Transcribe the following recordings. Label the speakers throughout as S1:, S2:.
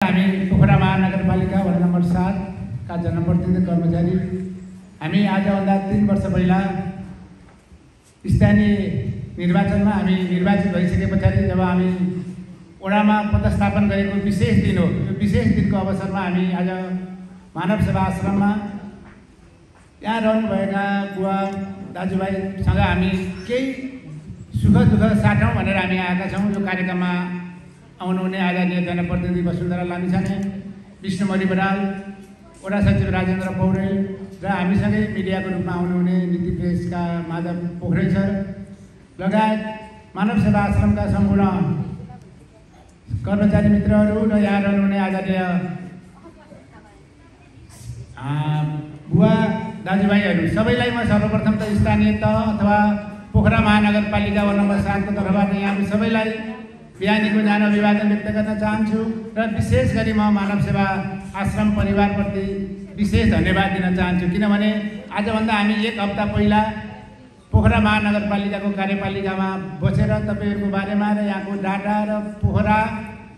S1: हामी पोखरा महानगरपालिका वडा नम्बर 7 का जनप्रतिनिधि कर्मचारी हामी आजभन्दा 3 वर्ष पहिला स्थानीय निर्वाचनमा हामी निर्वाचित भइसके पछाडि जब हामी वडामा पदस्थापन गरेको विशेष दिन हो। यो विशेष दिनको अवसरमा हामी आज मानव सेवा आश्रममा यहाँ रहनुभएका बुवा दाजुभाइसँग हामी केही सुख दुःख साटौँ भनेर हामी आएका छौँ। यो कार्यक्रममा आउनुहुने आदरणीय जनप्रतिनिधि वसुन्धरा लामिछाने, विष्णुमणि बराल, वडा सचिव राजेन्द्र पौडेल र हामीसँगै मिडियाको रूपमा आउनुहुने नीति प्रेसका माधव पोखरेल सर लगायत मानव सेवा आश्रमका सम्पूर्ण कर्मचारी मित्रहरू र यहाँ रहनुहुने आदरणीय बुवा दाजुभाइहरू सबैलाई म सर्वप्रथम त स्थानीय तह अथवा पोखरा महानगरपालिका वडा नम्बर 7 को तर्फबाट यहाँ सबैलाई बिहानीको न्यानो अभिवादन व्यक्त गर्न चाहन्छु र विशेष गरी म मानव सेवा आश्रम परिवारप्रति विशेष धन्यवाद दिन चाहन्छु। किनभने आजभन्दा हामी 1 हप्ता पहिला पोखरा महानगरपालिकाको कार्यपालिकामा बसेर तपाईहरुको बारेमा र यहाँको डाटा र पोखरा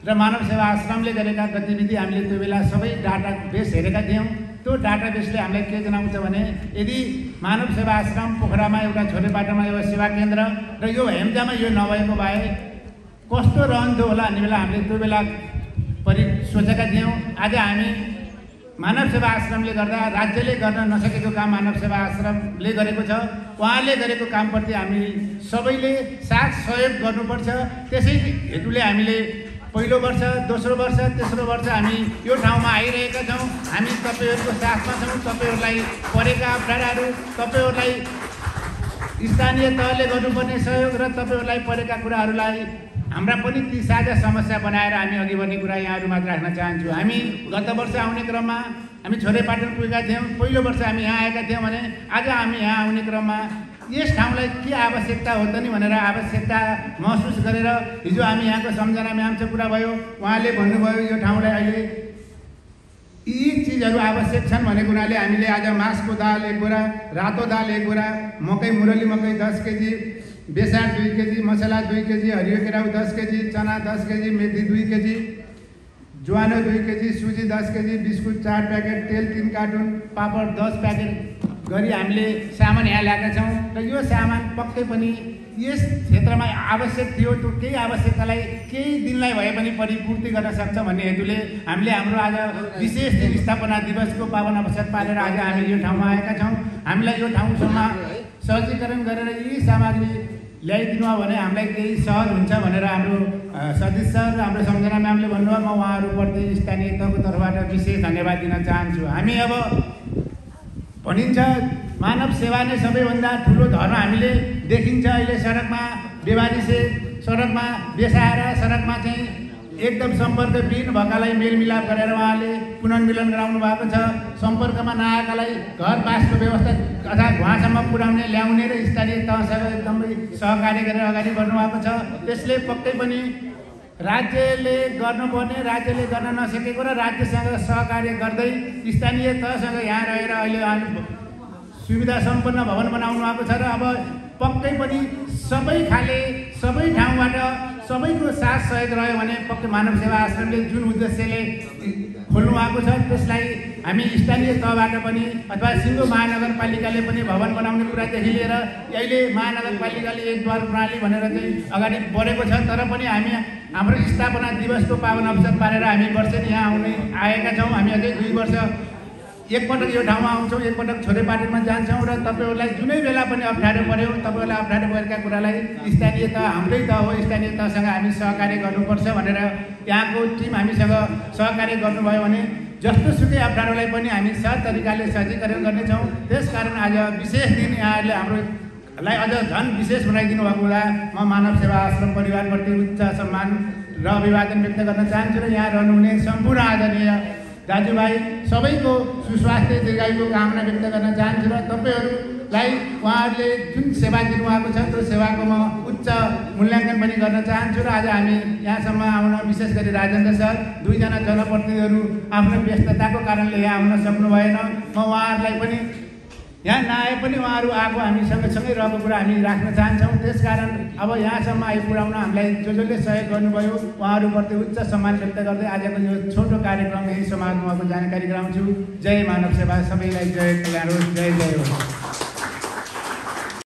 S1: र मानव सेवा आश्रमले गरेका गतिविधि हामीले त्यो बेला सबै डाटा बेस हेरेका थियौँ। त्यो डाटा बेसले हामीलाई के जनाउँछ भने यदि मानव सेवा आश्रम पोखरामा एउटा छोटेबाटोमा एउटा सेवा केन्द्र र यो हेम्जामा यो नभएको भए कस्तो रहन्थ्यो होला भन्ने बेला हामीले त्यो बेला सोचेका थियौँ। आज हामी मानव सेवा आश्रमले गर्दा राज्यले गर्न नसकेको काम मानव सेवा आश्रमले गरेको छ। उहाँले गरेको कामप्रति हामी सबैले साथ सहयोग गर्नुपर्छ। त्यसै हेतुले हामीले पहिलो वर्ष, दोस्रो वर्ष, तेस्रो वर्ष हामी यो ठाउँमा आइरहेका छौँ। हामी तपाईहरुको साथमा छौँ। तपाईहरुलाई परेका अप्ठ्याराहरू, तपाईहरुलाई स्थानीय तहले गर्नुपर्ने सहयोग र तपाईहरुलाई परेका कुराहरूलाई हाम्रा पनि ती साझा समस्या बनाएर हामी अघि बढ्ने कुरा यहाँहरुमा राख्न चाहन्छु। हामी गत वर्ष आउने क्रममा हामी छोरेपाटन पुगेका थियौँ। पहिलो वर्ष हामी यहाँ आएका थियौँ भने आज हामी यहाँ आउने क्रममा यस ठाउँलाई के आवश्यकता हो त नि भनेर आवश्यकता महसुस गरेर हिजो हामी यहाँको सम्झना म्यामसँग कुरा भयो। उहाँले भन्नुभयो यो ठाउँलाई अहिले यी चिजहरू आवश्यक छन् भनेको हुनाले हामीले आज मासको दाल 1 बोरा, रातो दाल 1 बोरा, मकै मुरली मकै 10 केजी, बेसार 2 केजी, मसला 2 केजी, हरियो केराउ 10 केजी, चना 10 केजी, मेथी 2 केजी, ज्वानो 2 केजी, सुजी 10 केजी, बिस्कुट 4 प्याकेट, तेल 3 कार्टुन, पापड 10 प्याकेट गरी हामीले सामान यहाँ ल्याएका छौँ। र यो सामान पक्कै पनि यस क्षेत्रमा आवश्यक थियो। त्यो केही आवश्यकतालाई केही दिनलाई भए पनि परिपूर्ति गर्न सक्छ भन्ने हेतुले हामीले हाम्रो आज विशेष दिन स्थापना दिवसको पावन अवसर पारेर आज हामी यो ठाउँमा आएका छौँ। हामीलाई यो ठाउँसम्म सहजीकरण गरेर यी सामग्री ल्याइदिनु हो भने हामीलाई केही सहज हुन्छ भनेर हाम्रो सतीश सर र हाम्रो सम्झना म्यामले भन्नुभयो। म उहाँहरूप्रति स्थानीय तहको तर्फबाट विशेष धन्यवाद दिन चाहन्छु। हामी अब भनिन्छ मानव सेवा नै सबैभन्दा ठुलो धर्म हामीले देखिन्छ। अहिले सडकमा बेबारिसे, सडकमा बेसाएर, सडकमा चाहिँ एकदम सम्पर्कविहीन भएकालाई मेलमिलाप गरेर उहाँले पुनर्मिलन गराउनु भएको छ। सम्पर्कमा नआएकालाई घर बासको व्यवस्था अथवा घुवासम्म पुर्याउने ल्याउने र स्थानीय तहसँग एकदमै सहकार्य गरेर अगाडि बढ्नुभएको छ। त्यसले पक्कै पनि राज्यले गर्नुपर्ने, राज्यले गर्न नसकेको र राज्यसँग सहकार्य गर्दै स्थानीय तहसँग यहाँ रहेर अहिले सुविधा सम्पन्न भवन बनाउनु भएको छ। र अब पक्कै पनि सबै खाले सबै ठाउँबाट सबैको साथ सहयोग रह्यो भने पक्कै मानव सेवा आश्रमले जुन उद्देश्यले खोल्नु भएको छ त्यसलाई हामी स्थानीय तहबाट पनि अथवा सिङ्गो महानगरपालिकाले पनि भवन बनाउने कुरादेखि लिएर अहिले महानगरपालिकाले 1 द्वार प्रणाली भनेर चाहिँ अगाडि बढेको छ। तर पनि हामी हाम्रो स्थापना दिवसको पावन अवसर पारेर हामी वर्षेनी यहाँ आएका छौँ। हामी अझै 2 वर्ष एकपटक यो ठाउँमा आउँछौँ, एकपटक छोरेपाटनमा जान्छौँ र तपाईहरुलाई जुनै बेला पनि अप्ठ्यारो पर्यो, तपाईहरुलाई अप्ठ्यारो परेका कुरालाई स्थानीय तह हाम्रै तह हो, स्थानीय तहसँग हामी सहकार्य गर्नुपर्छ भनेर यहाँको टिम हामीसँग सहकार्य गर्नुभयो भने जस्तोसुकै अप्ठ्यारोलाई पनि हामी सहज तरिकाले सहजीकरण गर्नेछौँ। त्यसकारण आज विशेष दिन यहाँहरूले हाम्रोलाई अझ झन् विशेष बनाइदिनु भएको हुँदा म मानव सेवा आश्रम परिवारप्रति उच्च सम्मान र अभिवादन व्यक्त गर्न चाहन्छु र यहाँ रहनुहुने सम्पूर्ण आदरणीय दाजुभाइ सबैको सुस्वास्थ्य दीर्घायुको कामना व्यक्त गर्न चाहन्छु र तपाईहरुलाई उहाँहरूले जुन सेवा दिनुभएको छ त्यो सेवाको म उच्च मूल्याङ्कन पनि गर्न चाहन्छु। र आज हामी यहाँसम्म आउन विशेष गरी राजेन्द्र सर 2 जना जनप्रतिनिधिहरू आफ्नो व्यस्तताको कारणले यहाँ आउन सक्नु भएन। म उहाँहरूलाई पनि यहाँ नआए पनि उहाँहरू आएको हामी सँगसँगै रहेको कुरा हामी राख्न चाहन्छौँ। त्यसकारण अब यहाँसम्म आइपुर्याउन हामीलाई जसले सहयोग गर्नुभयो उहाँहरूप्रति उच्च सम्मान व्यक्त गर्दै आजको यो छोटो कार्यक्रम यही समारोहमा जानकारी गराउँछु। जय मानव सेवा, सबैलाई जय कल्याण होस्, जय जय होस्।